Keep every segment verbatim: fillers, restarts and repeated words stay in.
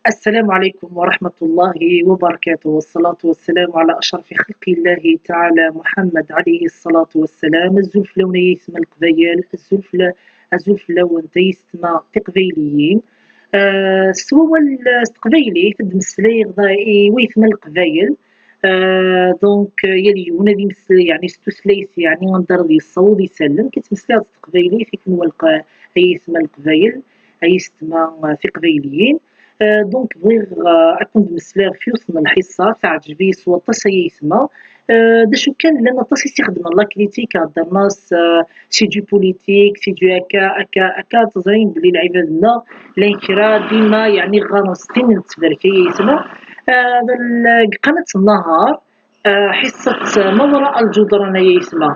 السلام عليكم ورحمة الله وبركاته، والصلاة والسلام على أشرف خلق الله تعالى محمد عليه الصلاة والسلام. Azul fell-awen ay aytma n Leqbayel, azul fell-, azul fell-awent ay aytma tiqbayliyin. Ah, s wawal, ah, s teqbaylit, ad d-mmeslayeɣ da i waytma n Leqbayel. Ah, donc, ah, yal yiwen ad imeslay, yeɛni s tutlayt, yeɛni anda ara d-yessaweḍ isallen. Ki ttmeslayeɣ s teqbaylit, i kenwi Leq-, ay aytma n Leqbayel, ay aytma, ah, tiqbayliyin. Ah, donc, bɣiɣ, ah, ad ken-d-mmeslayeɣ ɣef yiwet n lḥiṣṣa, teɛǧeb-iyi s waṭas ay aytma. Ah, d acu kan, llan aṭas i s-ixeddmen la critique, heddren-as, ah, c'est du politique, c'est du akka, akka, akka, teẓrim belli lɛibad-nneɣ llan kra dima, yeɛni, ɣɣaren s tin n ttberka ay aytma. Ah, d l-, deg qanat Nnahar, ah, ḥiṣṣat ma wara lǧudran ay aytma.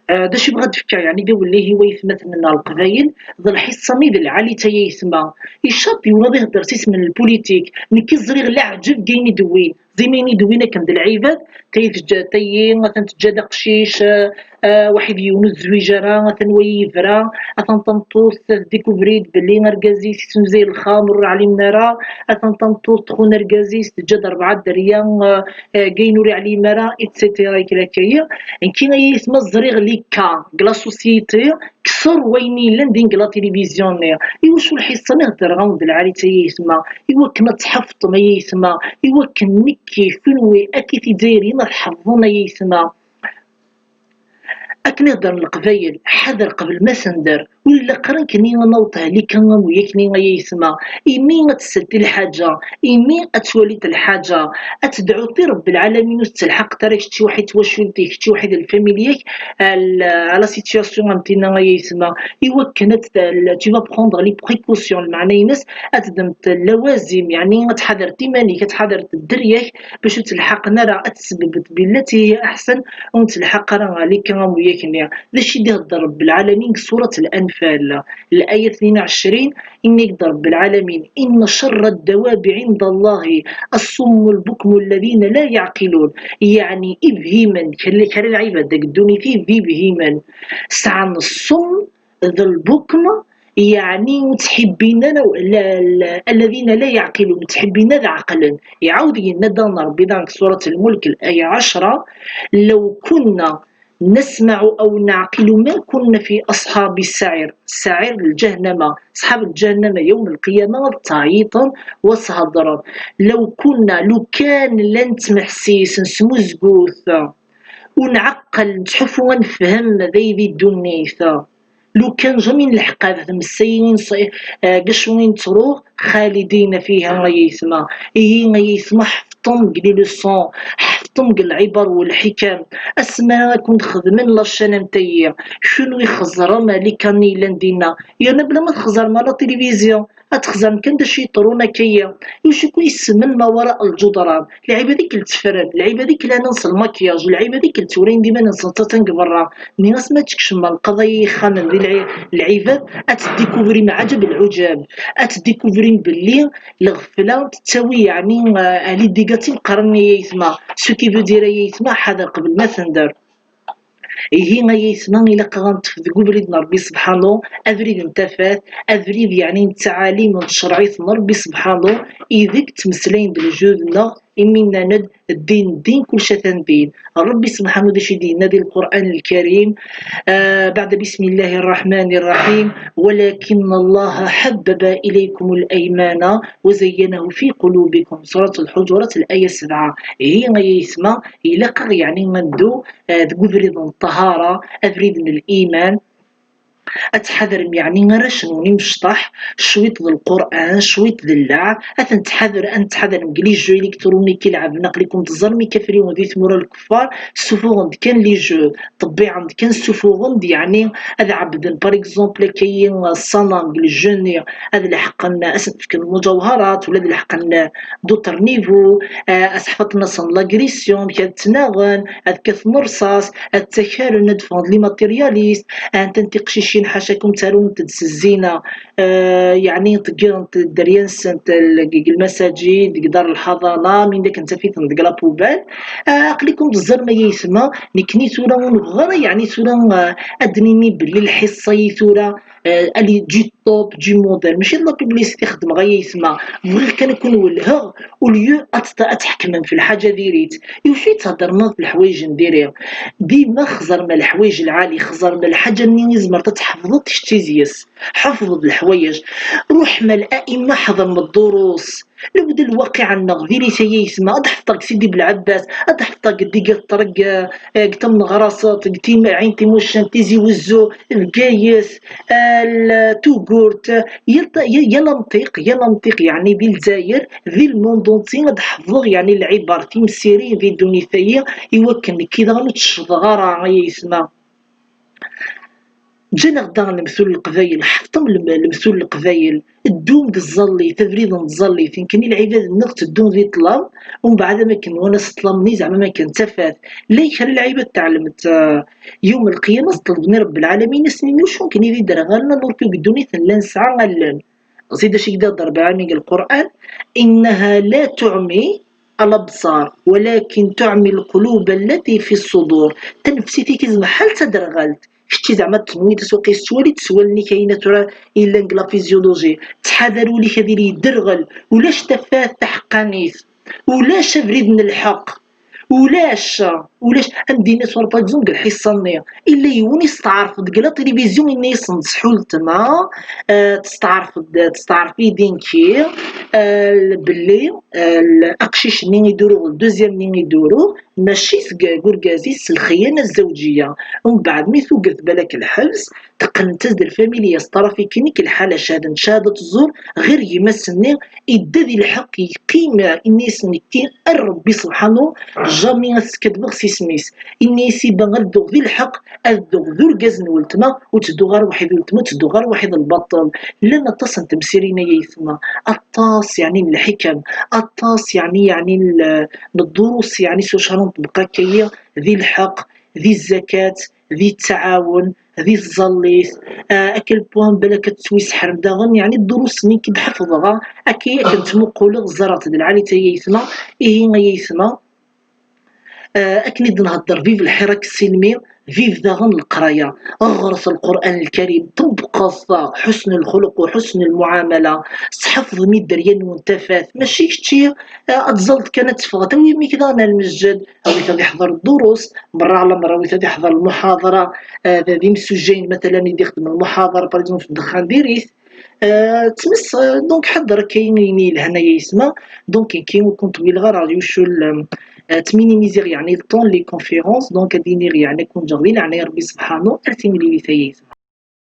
Ah, d acu i bɣa ad d-fkeɣ, yeɛni, d awellih i waytmaten n Leqbayel, d lḥiṣṣa-nni d lɛali-t ay aytma. Icaṭ yiwen ad ihedder s isem n lpulitik, nekki ẓriɣ leɛǧeb deg ayen i d-wwin. Ẓriɣ ayen i d-wwin akken d lɛibad, tayi teǧǧa, tayi atan teǧǧa d aqcic, ah, ah, waḥid yiwen ur tezwij ara, atan wayi yebra, atan tameṭṭut tdikuvri-d belli argaz-is yesnuzay lxamr ur ɛlimen ara, atan tameṭṭut txun argaz-is, teǧǧa-d rebɛa dderya, ah, ah, deg ayen ur iɛlim ara, et cetera. Nekki ay aytma ẓriɣ les cas deg la société, kser wayen yellan din deg la télévision-nni. Iwacu lḥiṣṣa-nni heddreɣ-awen d lɛali-t ay aytma? Iwakken ad tḥafḍem ay aytma, iwakken nekki, kenwi, akka i Tizzayriyen ad ḥafḍen ay aytma. Akken i heddren Leqbayel, ḥader qbel ma tender, ur ilaq ara nekni ad naweḍ ɣer les cas am wiyakken ay aytma. Imi ad tselti lḥaǧa, imi ad twalit lḥaǧa, ad tedɛuḍ i Rebbi lɛalamin ur tettelḥaqeḍ ara kečči waḥid twacult-ik, kečči waḥid lfamilya-k, à la, à la situation am tinna ay aytma, iwakken ad t-, tu vas prendre les précautions, lmeɛna-ines ad teddmeḍ lawazim, yeɛni ad tḥadreḍ iman-ik, ad tḥadreḍ dderya-k, bac ur ttelḥaqen ara, ad tsebbbeḍ billati aḥsen, ur nettelḥaq ara les cas am wiyakken-nni. D acu i d-ihedder Rebbi lɛalamin deg surat Al-Anfal, laya tnin u ɛecrin, yenna-d Rebbi lɛalamin: إن شر الدواب عند الله الصم البكم الذين لا يعقلون. Yeɛni ibhimen, kra, kra lɛibad deg ddunit-a d ibhimen, sɛan ṣṣum d lbukm, yeɛni ur ttḥibbin ara, la, la, الذين لا يعقلون, ur ttḥibbin ad ɛeqlen. Iɛawed yenna-d daɣen Rebbi daɣen deg surat Lmulk, laya ɛecra: لو كنا نسمع أو نعقل ما كنا في أصحاب السعير. Ssaɛir, lǧahnama, ṣṣḥab lǧahnama, yawm lqiyama ad ttɛeyyiṭen u ad s-heddren: لو كنا, lukan llan ttmeḥsisen, smuzgut, u nɛeqqel, nettḥufu ad nefhem d ayen di ddunit. Lukan jamais nleḥq ɣer tmessa-yi, eh, deg acu i nettruɣ, خالدين فيها ay aytma. Ihi ay aytma, ḥefḍem deg les leçons, ḥefḍem deg lɛibar u lḥikam. Asmi ara ken-xedmen la chaîne am tayi, kenwi xeẓrem les cas-nni yellan dinna, yerna bla ma txeẓrem ɣer la télévision, ad txeẓrem kan d acu yeḍrun akka-yi. Iwacu i ken-isemmen ma wara lǧudran? Lɛibad i k-tteffren, lɛibad i k-llan s lmakyaj, lɛibad i k-tturayen d iman-nsen atan deg berra. Nniɣ-as ma ttekcem lqaḍa i yixxamen di lɛi-, lɛibad, ad teddikuvrim ɛǧeb lɛuǧab, ad teddikuvrim belli lɣefla tettawi, yeɛni, ah, les dégâts d timeqqranin ay aytma. Ce qui veut dire ay aytma, ḥader qbel ma tender. Ihi ay aytma, ilaq-aɣ ad neṭṭef deg ubrid n Rebbi sebḥanu, abrid n tafat, abrid yeɛni n ttɛalim n tcerɛit n Rebbi sebḥanu, ideg ttmeslayen-d lejdud-nneɣ, imi nnan-d ddin, ddin, kullec atan din. Rebbi sebḥanu d acu i d-yenna di Lqur'an Lkarim, ah, بعد بسم الله الرحمن الرحيم: ولكن الله حبب إليكم الإيمان وزينه في قلوبكم. Surat Lḥuǧurat, laya sebɛa. Ihi ay aytma, ilaq-aɣ yeɛni ad neddu, ah, deg ubrid n ṭṭahara, abrid n liman, ad tḥadrem yeɛni arrac-nwen imecṭaḥ, cwiṭ d Lqur'an, cwiṭ d lleɛb, ad ten-tḥadr-, ad nettḥadar deg les jeux électroniques i leɛben, aql-iken teẓrem ikafriwen di tmura n lkeffar, ssufuɣen-d kan les jeux, ṭebbiɛen-d kan, ssufuɣen-d yeɛni ad ɛebden, par exemple, akka-yi ṣṣanam deg le jeu-nni, ad leḥqen, ad sen-fken lmuǧawharat, wala ad leḥqen d'autres niveaux, ah, ad seḥfaḍen-asen l'agression, amek ad ttnaɣen, ad kkaten rrṣaṣ, ad ttakaren, ad ffɣen d les matérialistes, ah, atan tiqcic ḥacakum, ttarunt-d s zzina, eh, yeɛni ṭeggirent dderya-nsent deg lmasajid, deg dar lḥaḍana, mi d akken tafit-n deg la poubelle. Eh, aql-ikum teẓẓarem ay aytma, nekkni tura ur nebɣi ara, yeɛni tura, eh, ad d-nini belli lḥiṣṣa-yi tura, eh, elle est du top, du modèle. Mačči d la publicité i xeddmeɣ ay aytma. Bɣiɣ kan ad ken-wellheɣ, au lieu ad t-, ad tḥekmem f lḥaǧa diri-tt. Iwacu i theddrem ɣef leḥwayeǧ n diri? Dima xẓerem leḥwayeǧ lɛali, xẓerem lḥaǧa-nni i tzemreḍ ad tḥefḍeḍ kečč i zyes. Ḥefḍ-d leḥwayeǧ. Ruḥem al a'imma, ḥeḍrem ddurus. Lewd lwaqiɛ-nneɣ diri-t ay aytma, ad ḥefḍeɣ deg Sidi Belɛebbas, ad ḥefḍeɣ deg Iger Ṭreg, eh, deg Tamneɣraṣt, deg Tim-, Ɛin Timucent, Tizi Wezzu, Bgayet, eh, l-, Tugurt, yal ta-, yal, yal amṭiq, yal amṭiq, yeɛni di Lezzayer, di le monde entier, ad ḥefḍeɣ, yeɛni lɛibar, timsirin di ddunit-ayi, i wakken nekki daɣen ur ttecfeḍeɣ ara, ay aytma. Ǧǧan-aɣ-d daɣen lemtul n Leqbayel, ḥefḍem lem-, lemtul n Leqbayel, ddum d tẓallit, abrid n tẓallit, nekkni lɛibad-nneɣ tteddun di ṭṭlam, umbeɛd am akken wana s ṭṭlam-nni, zeɛma am akken d tafat. Llan kra n lɛibad tɛelmeḍ, eh, yawm lqiyama, s ṭṭelben i Rebbi lɛalamin, asen-nni, wacu nekkni d iderɣalen, alors que deg ddunit nella nesɛa allen. Ɣef d acu i d-ihedder Rebbi lɛalamin deg Lqur'an? إنها لا تعمي الأبصار ولكن تعمي القلوب التي في الصدور. Tanefsit-ik i tmeḥḥal d taderɣalt. Kečči zeɛma tenwiḍ s uqi tettwaliḍ s wallen-ik ayen tura yellan deg la physiologie. Ttḥadar ul-ik ad yili yedderɣel. Ulac tafat taḥeqqanit. Ulac abrid n lḥeqq. Ulac, ulac, am d-ini tura, par exemple, deg lḥiṣṣa-nni, illa yiwen yesteɛref deg la télévision, yenna-yasen: "Ṣeḥḥu letma, eh, testeɛref-d, testeɛref-iyi-d nekki, eh, belli, eh, aqcic-nni i d-uruɣ, le deuxième-nni i d-uruɣ, mačči seg, deg urgaz-is, s lxiyana zzawǧiya." Umbeɛd, mi tuget balak lḥebs, teqqnent-as-d lfamilya s trafikin-ik lḥala, cehden cahada tzur ɣer gma-s-nni, idda di lḥeqq, yeqqim, ini-as: "Nekki ar Rebbi subḥanu, jamais ad skaddbeɣ s isem-is." Ini-as: "Iban ad dduɣ di lḥeqq, ad dduɣ d urgaz n weltma, ur ttedduɣ ara waḥid weltma, ur ttedduɣ ara waḥid lbaṭel." Llan aṭas n temsirin ay aytma, aṭas, yeɛni, n lḥikam, aṭas, yeɛni, yeɛni, n l-, n ddurus, yeɛni, s wacu ara neṭbeq akka-yi di lḥeqq, di zzakat, di ttɛawen, di tẓallit, ah, à quel point balak ad tettwiseḥrem daɣen, yeɛni ddurus-nni i d-ḥefḍeɣ, ah, akka akken ttmuquleɣ, ẓerreɣ-t d lɛali-t ay aytma, ihi ay aytma, ah, akken i d-nhedder, vive lḥirak ssilmi, vive daɣen leqraya, ɣret Lqur'an Lkarim, ṭebbqet ḥusn lxuluq u ḥusn lmuɛamala, sḥefḍem i dderya-nwen tafat, mačči kečči, ah, ad tẓalleḍ kan ad teffɣeḍ, awi mmi-k daɣen ar lmesǧed, awit ad iḥḍer ddurus, merra ɛla merra awit ad iḥḍer lmuḥaḍara, ah, d, d imsujjayen, matalan, i d-ixeddmen lmuḥaḍara, par exemple, f ddexxan diri-t. Ah, tmes, ah, donc, ḥadder akka ayen yelhan ay aytma. Donc, nekki ur ken-ṭwileɣ ara, ucul, ah, ttminimiziɣ, yeɛni, le temps n les conférences, donc, ad iniɣ, yeɛni, ad ken-ǧǧeɣ di leɛnaya Rebbi subḥanu, ar timlilit ay aytma.